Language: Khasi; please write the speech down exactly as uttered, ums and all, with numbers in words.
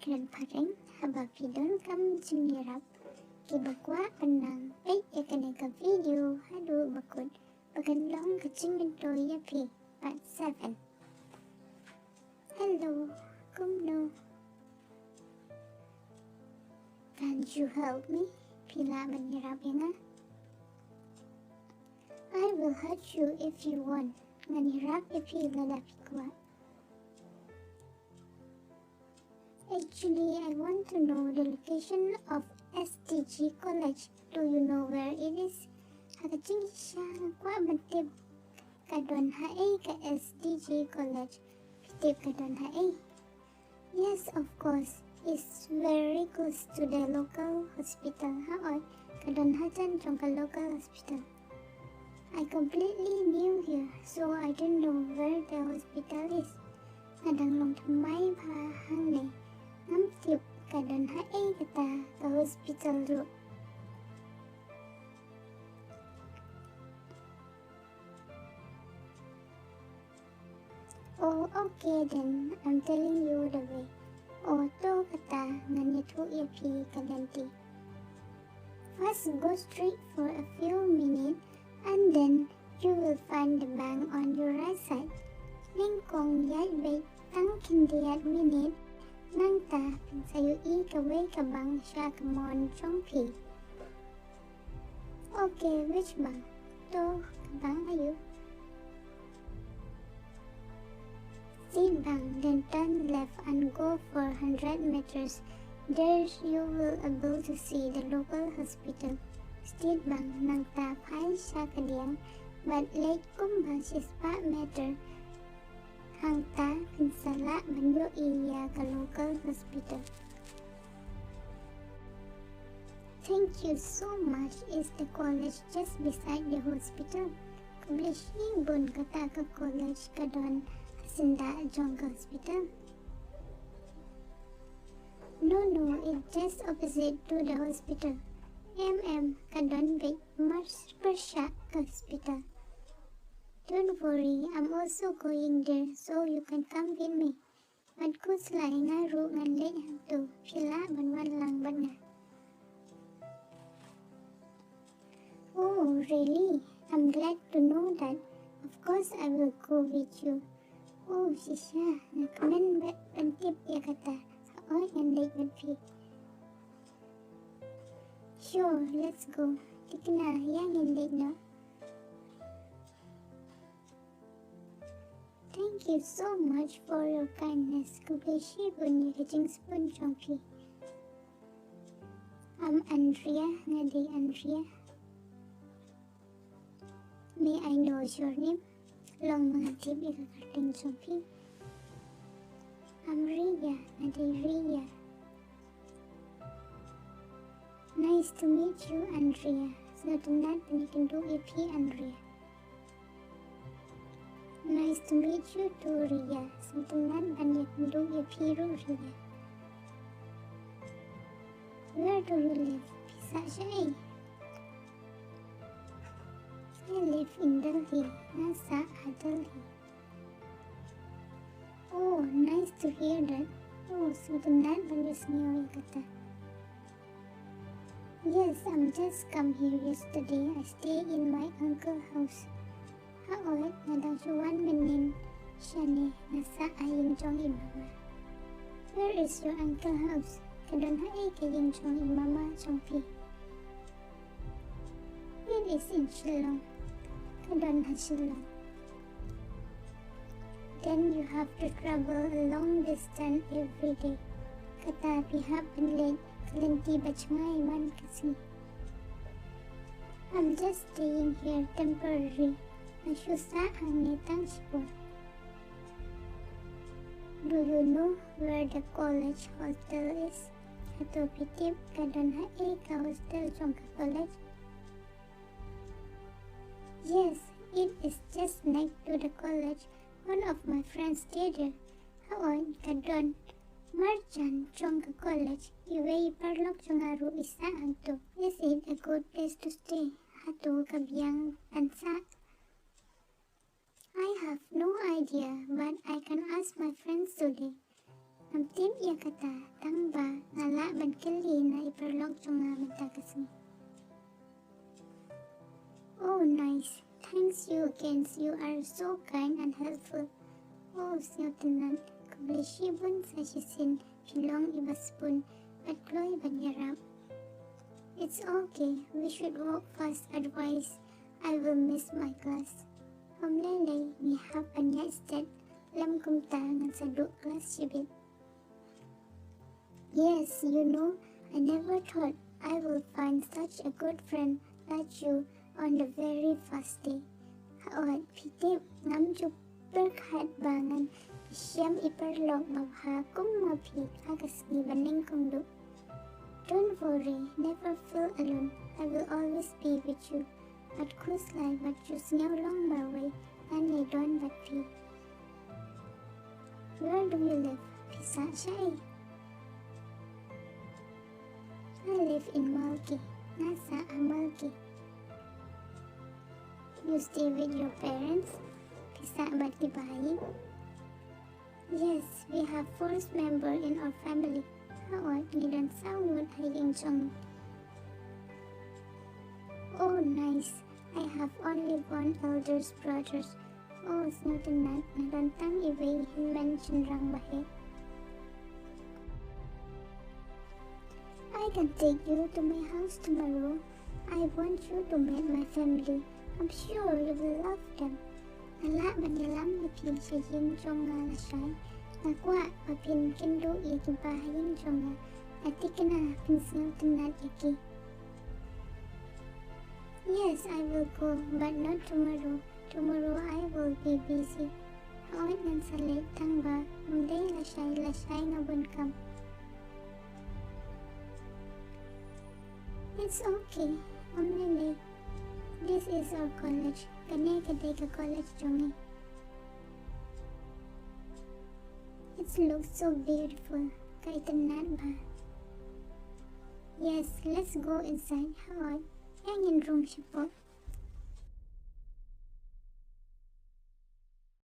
Kren phareng, haba phi donkam jingïarap, kiba kwah ban nang peit ïa kane ka video haduh ba kut, ba kan long ka jingmyntoi ïa phi. Part seven. Hello, kumno? Can't you help me? Phi lah ban ïarap ïa nga? I will help you if you want. Ngan ïarap ïa phi lada phi kwah. Actually, I want to know the location of S D G College. Do you know where it is? Ha ka jingshisha nga kwah ban tip ka don haei ka S D G College. Phi tip ka don haei? Yes, of course. It's very close to the local hospital. Hooid, ka don hajan jong ka local hospital. I completely new here, so I don't know where the hospital is. Nga dang long thymmai bha hangne. Ngam tip ka don haei kata ka hospital ruh. Oh, okay then, I'm telling you the way. Oh, to kata, ngan ïathuh ïa phi ka lynti. First, go straight for a few minutes and then you will find the bank on your right side. Nyngkong ïaid beit tang khyndiat minit, nangta phin sa ïohi kawei ka bank sha ka mon jong phi. Okay, which bank? To ka bank aïu? State Bank, then turn left and go for hundred meters. There you will able to see the local hospital. State Bank, nangta phai sha ka diang bad leit kumba shispah meter. Hangta phin sa lah ban ïohi ïa ka local hospital. Thank you so much. Is the college just beside the hospital? Khublei shibun, kata ka college ka don ha syndah jong ka hospital. No, no, it's just opposite to the hospital. Em, em, ka don beit mar pyrshah ka hospital. Don't worry, I'm also going there, so you can come with me. Wat khuslai, nga ruh ngan leit hangto, phi lah ban wan lang bad nga. Oh, really? I'm glad to know that. Of course I will go with you. Oh, shisha, nga kmen bad ban tip ïa kata. Hooid, ngan leit bad phi. Sure, let's go. Thikna, ïa ngin leit noh. Thank you so much for your kindness. Khublei shibun ïa ka jingsbun jong phi. I'm Andrea, nga dei Andrea. May I know your name? Long ma nga tip ïa ka kyrteng jong phi. I'm Ria, nga dei Ria. Nice to meet you, Andrea. Sngewtynnat ban ïakynduh ïa phi, Andrea. Nice to meet you too, Ria. Sngewtynnat ban ïakynduh ïa phi ruh, Ria. Where do you live? Phi sah shaei? I live in Delhi. Nga sah ha Delhi. Oh, nice to hear that. Oh, sngewtynnat ban ïohsngew ïa kata. Yes, I'm just come here yesterday. I stay in my uncle house. Hooid, nga dang shu wan mynnin shane, nga sah ha ïing jong i mama. Where is your uncle house? Ka don haei ka ïing jong i mama jong phi? It is in Shillong. Ka don ha Shillong. Then you have to travel a long distance every day. Kata phi hap ban leit ka lynti ba jngai man ka sngi. I'm just staying here temporary. Nga shu sah hangne tang shipor. Do you know where the college hostel is? Hato phi tip ka don haei ka hostel jong ka college? Yes, it is just next to the college. One of my friends stay there. Hooid, ka don marjan jong ka college. Iwei i paralok jong nga ruh i sah hangto. Is it a good place to stay? Hato ka biang ban sah? I have no idea, but I can ask my friends today. Ngam tip ïa kata, tang ba nga lah ban kylli na i paralok jong nga mynta ka sngi. Oh, nice. Thanks you again. You are so kind and helpful. Oh, sngewtynnat. Khublei shibun sa shisien, phi long iba sbun bad kloi ban ïarap. It's okay. We should walk fast, otherwise I will miss my class. Ym lei lei, ngi hap ban ïaid stet, lem kumta ngan sa duh klas shibit. Yes, you know, I never thought I will find such a good friend like you on the very first day. Hooid, phi tip, ngam ju pyrkhat ba ngan shem i paralok babha kum ma phi ha ka sngi ba nyngkong duh. Don't worry, never feel alone. I will always be with you. Bad khuslai bad ju sngew long marwei, ngan ïai don bad phi. Where do you live? Phi sah shaei? I live in Malki. Nga sah ha Malki. You stay with your parents? Phi sah bad ki bahaïing? Yes, we have four member in our family. Hooid, ngi don saw ngut ha ïing jong ngi. Oh, nice. I have only one elder brother. Oh, sngewtynnat, nga don tang iwei i hynmen shynrang baheh. I can take you to my house tomorrow. I want you to meet my family. I'm sure you will love them. Nga lah ban ïalam ïa phi sha ïing jong nga lashai. Nga kwah ba phin kynduh ïa ki bahaïing jong nga. Nga thikna phin sngewtynnat ïa ki. Yes, I will go, but not tomorrow. Tomorrow I will be busy. Hooid, ngan sa leit tang ba ym dei lashai lashai nga bun kam. It's okay, ym lei lei. This is our college. Kane ka dei ka college jong ngi. It looks so beautiful. Ka itynnat bha. Yes, let's go inside. Hooid, ïa ngin rung shapoh.